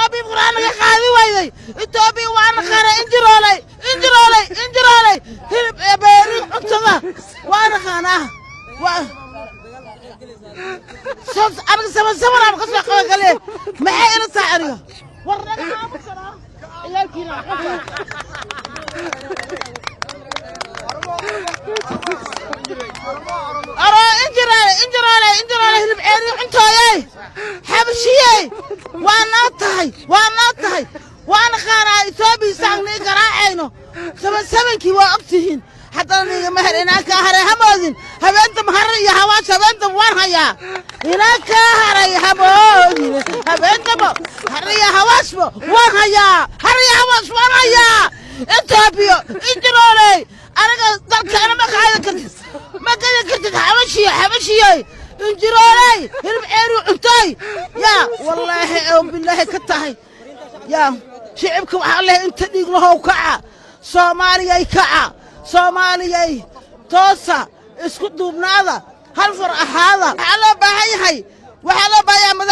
Etoobiya quraan naga qaadi wayday. Etoobiya waa naqaana. Injirooley, injirooley, injirooley, hilib ee beeri cuntada waa naqaanaa. Waa aniga 77 aan ka soo qabagale. Maxay ila tahay aniga? War naga aamusanaa, ciyaalkiina. Aro injiraale, injiraale, injiraale, hilib ceeri cuntooyey, xabashiyey, waa noo tahay, waa noo tahay, waa naqaanaa. Etoobiya saan nii garaacayno 77-kii waa og tihiin. Haddana niigama her inaan kaa haray hamoodin. Habeenta harar iyo hawaash habeenta waan hayaa. Inaan kaa haray hamoodin, habeentaba harar iyo hawaashba waan hayaa, harar iyo hawaash waan hayaa. Etoobiya, injirooley, aniga dalkaana ma qaadan kartid, ma gadan kartid. Xabashiyo, xabashiyey, injirooley, hilib ceeri cuntay. Yaa wallaahi oon bilaahi ka tahay. Yaa shicibka, waxaa leh inta dhiig lahow, kaca. Soomaaliyay, kaca. Soomaaliyay, toosa, isku duubnaada, hal far ahaada. Waxaa loo baahan yahay, waxaa loo baahan yahay madax.